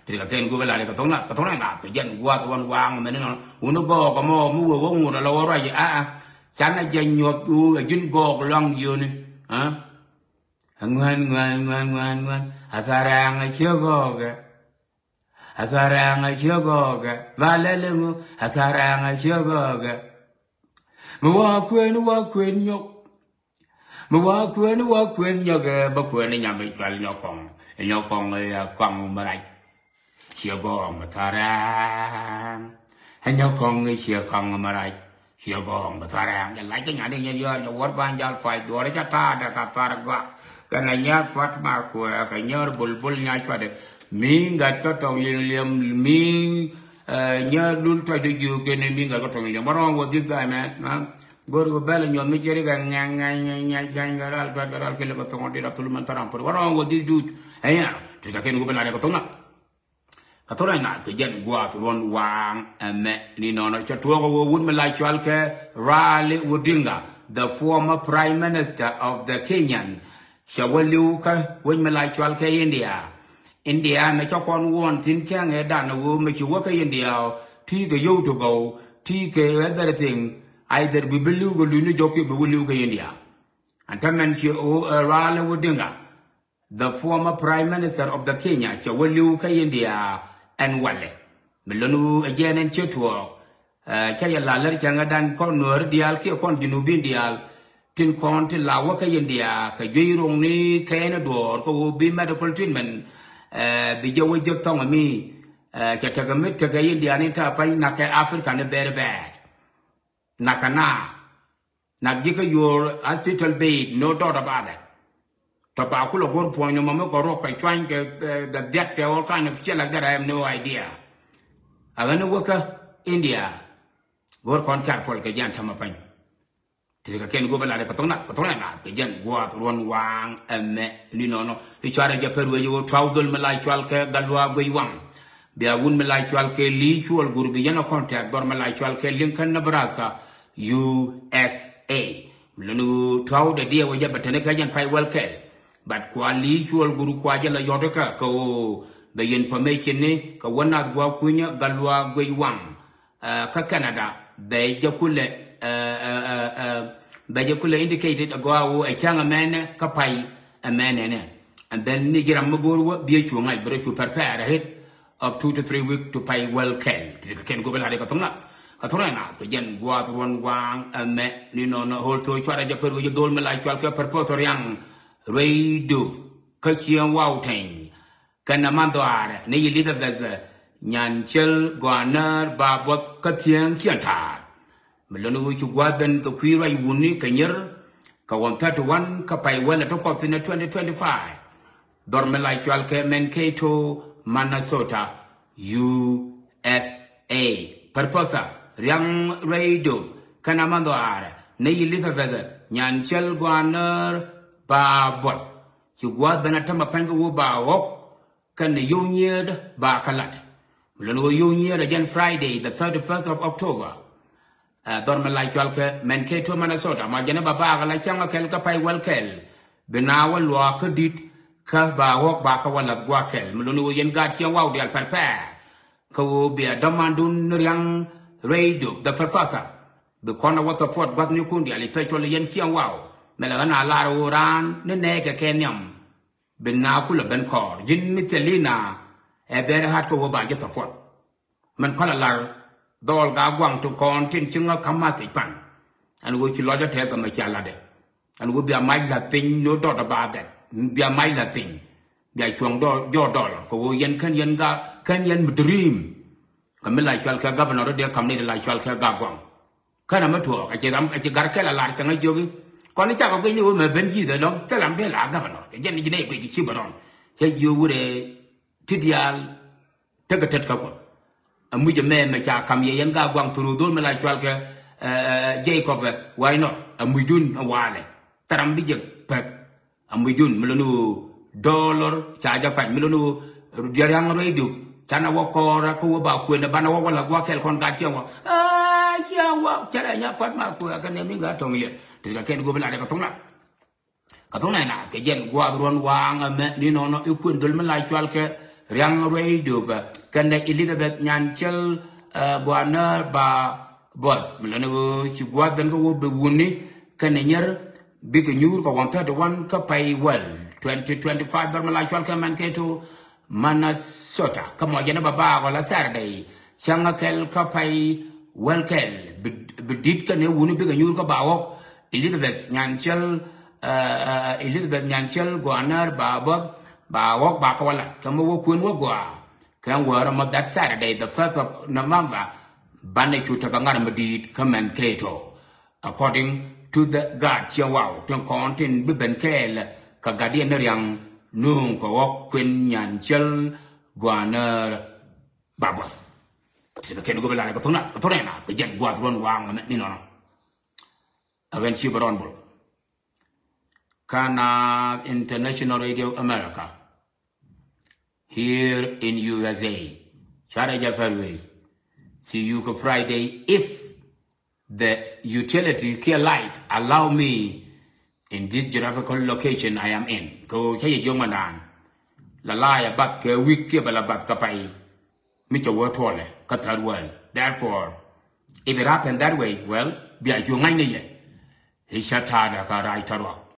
ti kɛ kɛn gubɛ la di kɛ thok na kɛ thok na na kɛ jɛn guath wan waŋ mɛ ni nɔ. Wuni gɔɔk mɔ mi wee wä ŋut ala wä ruac a a. Can a jɛ nyuɔth wu a ji̱n gɔɔk luaŋ jiöni. Ŋuan ŋuan ŋuan ŋuan ŋuan. A tharaŋ a ciek gɔɔkɛ. A tharaŋ a ciek gɔɔkɛ. Ba lɛl iŋu a tharaŋ a ciek gɔɔkɛ. Mi wa kuën wa kuën nyɔk. Mi wa kuën wa kuën nyɔk ɛ ba kuën nyam i̱ cual nyɔk kɔŋ. Nyɔk kɔŋ ɛ kɔŋ mi rac. Ciek gɔɔk mi tharaŋ. Ɛ nyɔk kɔŋ i̱ ciek kɔŋ mi rac. Ciɛ gɔɔŋ bi thar ɛŋ jɛ lac kɛ nyan inyɛ yɔɔr jɛ wuɔr ban jal puac duɔr i̱ ca ta̱a̱dɛ ka thar gɔaa. Kɛnɛ nyär pua̱t ma kuɛ kɛ nyär bulbul nya cuatdɛ. Mi gat kä tɔŋ liɛm liɛm mi nyär dul tuacdɛ jiök kɛnɛ mi gat kä tɔŋ liɛm. What wrong with this guy, man? Go̱r kɛ bɛl nyuɔth mi ciɛ ri kɛ ŋɛŋ ŋɛŋ ŋɛŋ ŋɛŋ ga̱ny kɛ ral guɛt kɛ ral kɛ lɛ kɛ thɔŋ di rap thul mɛn thar am put. What wrong with this dude? Ɛyɛ ti kɛ kɛn ku bi lat kɛ thɔŋ na. Kä thok rɛy naath kɛ jɛn gua̱a̱th ruɔ̱n waaŋ ɛmɛ ni nɔnɔ cɛ tuɔɔk ɛ ɣöö wut mi la cual kɛ Raila Odinga, the former prime minister of the Kenyan, cɛ wä li̱w kä wec mi la cual kɛ India. India mɛ cä kɔn wuɔ̱ɔ̱n thi̱n cäŋ ɛ dan ɛ ɣöö mɛ ci wä kä India ɔ ti kɛ yio̱w ti gɔw ti kɛ everything. Either bi bi li̱w kɛ luny ni jɔk kiɛ bi wä li̱w kä India. Ɛn täämɛn ci Raila Odinga, the former prime minister of the Kenya, cɛ wä li̱w kä India ɛn walɛ. Mi lon wu ɛ jiɛn ɛn ciɛ tuɔɔk. Cä yɛ la lär cäŋädan kɔn nuääri diaal kiɛ kɔn junubin diaal tin kɔn tin la wä kä India kɛ juey ro̱ŋni kɛɛni duɔɔr kä wu bi medical treatment. Bi jɛ wä jek thɔŋ mi cɛ tekɛ mi tekɛ India ni ta̱a̱ pa̱ny nakɛ Africa ni very bad. Nakɛ na nak ji̱ kä your hospital bed, no doubt about that. Tɔ ba kulɛ go̱r puɔ̱ny ni mɔmi kɛ ruɔk kɛ cuany kɛ dhiat kɛ all kind of shit like that, I have no idea. A ɣän ni wäkä India. Go̱r kɔn careful kɛ jian tämɛ pany. Ti kɛ kɛn go̱r bä lat kɛ thok na kɛ thok na na kɛ jian gua̱a̱th ruɔ̱n waaŋ ɛmɛ ni nɔnɔ. I̱ cuarɛ jɛ pär wee jɛ wä tuaw dhol mi la cual kɛ Gatluak Guec Waŋ. Bia wun mi la cual kɛ Lee Cuɔl Gur bi yɛn a contact dhɔr mi la cual kɛ Lincoln, Nebraska, U S A. Mi luni wu tuaw dɛ diɛ wä jɛ bɛ teni kɛ jɛn pay wɛl kɛl. But kua Lee Cuɔl Gur kua jɛ la yɔt kä kɛ wu bɛ yɛn information ni kɛ wä nath gua kunyä Gatluak Guec Waŋ. Kä Canada bɛ jɛ kulɛ bɛ jɛ kulɛ indicated agɔaa wu ɛ cäŋ ɛmɛnɛ kä pay ɛmɛnɛ nɛ. And then ni jiram mi go̱o̱r wä biɛ cu ŋa̱c bɛ rɔ cu prepare ahead of two to three week to pay well kɛl. Ti kɛ kɛn go̱o̱r bɛ lat kɛ thok na kɛ thok na na kɛ jɛn gua̱a̱th ruɔ̱n waaŋ ɛmɛ ni nɔnɔ hold to cuarɛ jɛ pär wecɛ dhol mi la cual kɛ purpose riaŋ ruey duth kä cieŋ waw tɛny. Kɛn a man dhɔaarɛ ni Elizabeth nyan cel gɔanär ba buɔth kä thieŋ ciɛn taar. Mi loni wu ci gua̱a̱th ben kɛ kui̱ ruac wuni kɛ nyier kɛ ɣɔn thirty one kä pay wälɛ ti kɔth thin ɛ twenty twenty five. Dhɔr mi la cual kɛ Mankato, Minnesota, U S A. Purpose riaŋ radio kɛn a man dhɔaarɛ ni Elizabeth nyan cel gɔanär ba buɔth. Ci gua̱a̱th ben a tämɛ pany kä wu ba ɣɔk kɛn ni yio̱w nyiëëdä ba kä lat. Mi lon ɣöö yio̱w nyiëëdä jɛn Friday the thirty first of October. Dhɔr mi la cual kɛ Mankato, Minnesota ma jɛn ɛ ba baak la cäŋ a kɛl kä pay wɛl kɛl. Bi na wä luaak kä di̱t kä ba ɣɔk ba kä wä lath gua̱a̱k kɛl mi lon ɣöö yɛn gaat ciɛ waw diaal pɛrpɛɛr. Kä ɣöö bia dämandun ni riaŋ radio the professor. Bi kɔn a wä support gua̱thnikun diaal, especially yɛn Ciɛŋ Waw. Mɛ lɛ ɣän a lar ɣöö raan ni nɛɛkɛ kɛ nhiam, bi na kulɛ ben kɔɔr. Ji̱n mi thil i̱ na ɛ very hard kɛ ɣöö ba ji̱ support. Mɛn kɔn a lar dhɔɔl Gaa Guaŋ ti kɔn tin ci ŋä ka̱m math thiec pan. Ɛn ɣöö ci lɔcdä tɛth kɛ mɛ cia latdɛ. Ɛn ɣöö bia mac la̱th piny ni ɣöö dɔɔt a ba dhɛt. Bia mac la̱th piny. Bia cuɔ̱ŋ jɔɔt dɔɔl kɛ ɣöö yɛn kän yɛn Gaa, kän yɛn mi dream. Kɛ mi la cual kɛ governor dee ka̱m ni ti la cual kɛ Gaa Guaŋ. Kän a mi tuɔɔk a ci ram, a ci gar kɛl a lar cäŋ a jiök i̱ kɔn i̱ cakɔ guic ni ɣöö mɛ ben ji̱th ɛlɔ̱ŋ thil ram dee la governor. Jɛn ji̱ nɛy guic ci bɛ rɔn cä jiök wurɛ ti diaal. Tekɛ tet kä Kuɔth. A muc ɛmɛ mɛ ca ka̱m yɛ yɛn Gaa Guaŋ through dhol mi la cual kɛ, eh, Jacob, eh, why not? A mucdun a walɛ. Thil ram bi jɛ pek. A mucdun mi lon ɣöö dollar ca jɛ pac, mi lon ɣöö diɛriaŋ radio. Canɛ wä kɔɔrä kä wä ba kuën ɛ banɛ wä wä la gua̱a̱th kɛl kɔn gat Ciɛŋ Waw. Aa, Ciɛŋ Waw, cɛ rɛ nya kuat ma kuɛ kɛ nɛ mi gat tɔŋ liɛl. Ti kɛ kɛn go̱o̱p lat kɛ thoŋ lat. Kɛ thoŋ nɛ na kɛ jɛn gua̱a̱th ruɔ̱n waaŋ ɛmɛ ni nɔnɔ i̱ kuën dhol mi la cual kɛ riaŋ ruɛy döpɛ kɛnɛ Elizabeth Nyanciɛl, eh, Gua̱a̱näär ba buɔth. Mi lɛni ɣöö ci gua̱a̱th ben kä wä bi wuni kɛnɛ nyär bikɛ nyuur kɛ one thirty one kä pay wäl twenty twenty-five dhɔr mi la cual kɛ mɛn kɛ to Minnesota. Kä mɔ jɛn ɛ ba baak ɔ la Saturday. Cäŋ ɛ kɛl kä pay wäl kɛl bi, bi di̱t kɛnɛ wuni bikɛ nyuur kä ba ɣɔk Elizabeth Nyanciɛl, eh, eh, Elizabeth Nyanciɛl Gua̱a̱näär ba buɔth ba ɣɔk ba kɛ wä lat. Kä mi wä kuën wä gɔaa kɛ wäär ɛmɔ that Saturday, the first of November, banɛ cu tekɛ ŋa̱r mi di̱i̱t kä mɛn kɛ to. According to the guard Ciɛŋ Waw tin kɔn tin bi ben kɛɛl kɛ guardian ni riaŋ nuŋ kɛ ɣɔk kuën Nyanciɛl Gua̱a̱näär ba buɔth. Ti bi kɛn go̱o̱p lat kɛ thoŋ nɛ, kɛ thoŋ nɛ na kɛ jɛn gua̱a̱th ruɔ̱n waaŋ ɛmɛ ni nɔnɔ. Ɛ ɣän ci bɛ rɔn bol. Kana International Radio America here in U S A. Cuarɛ jɛ fɛr wee. See you kɛ Friday if the utility kiɛ light allow me in this geographical location I am in. Kɛ ɣöö cä yɛ jiök mandan. La la yɛ bath kɛ wi̱i̱ kiɛ bɛ la bath kɛ pay. Mi cɛ wee tuɔlɛ kä third world. Therefore, if it happen that way, well, bia cu ŋa̱cni yɛ. I̱ cä ta̱a̱dɛ kä rac tɔ̱ ruak.